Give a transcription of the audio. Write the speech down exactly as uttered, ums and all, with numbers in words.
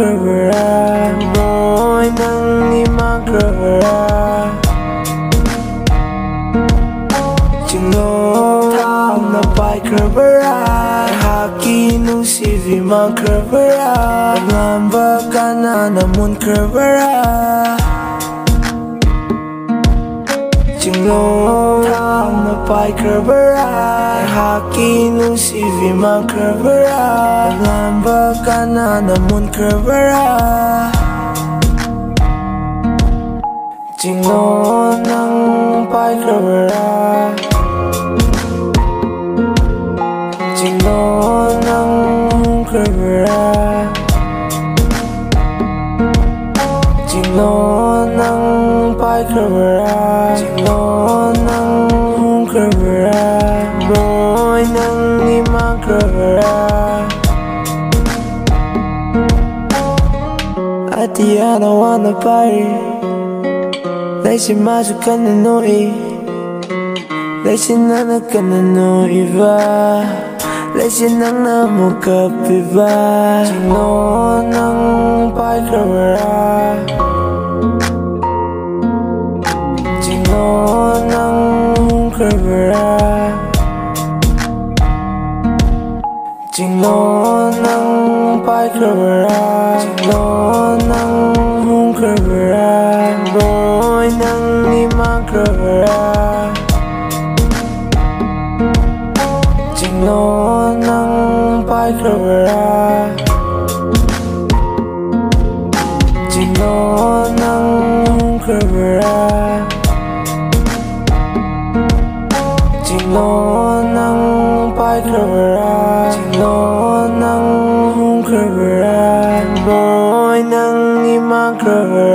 ꯈ꯭ꯔꯕ꯭ꯔꯥ? ꯃꯣꯏ ꯅꯪꯒꯤ ꯃꯥꯡꯈ꯭ꯔꯕ꯭ꯔꯥ? ꯆꯤꯡꯂꯣꯟ ꯊꯥꯡꯅ ꯄꯥꯏꯈ꯭ꯔꯕ꯭ꯔꯥ? ꯑꯩꯍꯥꯛꯀꯤ ꯅꯨꯡꯁꯤꯕꯤ ꯃꯥꯡꯈ꯭ꯔꯕ꯭ꯔꯥ? ꯉꯥꯟꯕ ꯀꯅꯥꯅ ꯃꯨꯟꯈ꯭ꯔꯕ꯭ꯔꯥ? ꯆꯤꯡꯂꯣꯟ ꯊꯥꯡꯅ ꯄꯥꯏꯈ꯭ꯔꯕ꯭ꯔꯥ? ꯑꯩꯍꯥꯛꯀꯤ ꯅꯨꯡꯁꯤꯕꯤ ꯃꯥꯡꯈ꯭ꯔꯕ꯭ꯔꯥ? ꯉꯥꯟꯕ ꯀꯅꯥꯅ ꯃꯨꯟꯈ꯭ꯔꯕ꯭ꯔꯥ? ꯆꯤꯡꯂꯣꯟ ꯅꯪ ꯄꯥꯏꯈ꯭ꯔꯕ꯭ꯔꯥ? ꯆꯤꯡꯂꯣꯟ ꯅꯪ ꯍꯨꯝꯈ꯭ꯔꯕ꯭ꯔꯥ? ꯆꯤꯡꯂꯣꯟ ꯅꯪ ꯄꯥꯏꯈ꯭ꯔꯕ꯭ꯔꯥ? ꯆꯤꯡꯂꯣꯟ ꯅꯪ ꯍꯨꯝꯈ꯭ꯔꯕ꯭ꯔꯥ? ꯃꯣꯏ ꯅꯪꯒꯤ ꯃꯥꯡꯈ꯭ꯔꯕ꯭ꯔꯥ? ꯑꯇꯤꯌꯥꯅ ꯋꯥꯅ ꯄꯥꯏꯔꯤ, ꯂꯩꯆꯤꯟ ꯃꯥꯁꯨ ꯀꯟꯅ ꯅꯣꯛꯏ꯫ ꯂꯩꯆꯤꯟ ꯅꯪꯅ ꯀꯟꯅ ꯅꯣꯛꯏꯕ, ꯂꯩꯆꯤꯟ ꯅꯪꯅ ꯑꯃꯨꯛ ꯀꯞꯄꯤꯕ꯫ ꯆꯤꯡꯂꯣꯟ ꯅꯪ ꯄꯥꯏꯈ꯭ꯔꯕ꯭ꯔꯥ? ꯆꯤꯡꯂꯣꯟ ꯅꯪ ꯍꯨꯝꯈ꯭ꯔꯕ꯭ꯔꯥ? ꯆꯤꯡꯂꯣꯟ ꯅꯪ ꯄꯥꯏꯈ꯭ꯔꯕ꯭ꯔꯥ? ꯆꯤꯡꯂꯣꯟ ꯅꯪ ꯍꯨꯝꯈ꯭ꯔꯕ꯭ꯔꯥ? ꯃꯣꯏ ꯅꯪꯒꯤ ꯃꯥꯡꯈ꯭ꯔꯕ꯭ꯔꯥ? ꯆꯤꯡꯂꯣꯟ ꯅꯪ ꯄꯥꯏꯈ꯭ꯔꯕ꯭ꯔꯥ? ꯆꯤꯡꯂꯣꯟ ꯅꯪ ꯍꯨꯝꯈ꯭ꯔꯕ꯭ꯔꯥ? ꯆꯤꯡꯂꯣꯟ ꯅꯪ ꯄꯥꯏꯈ꯭ꯔꯕ꯭ꯔꯥ? ꯆꯤꯡꯂꯣꯟ ꯅꯪ ꯍꯨꯝꯈ꯭ꯔꯕ꯭ꯔꯥ? ꯃꯣꯏ ꯅꯪꯒꯤ ꯃꯥꯡꯈ꯭ꯔꯕ꯭ꯔꯥ?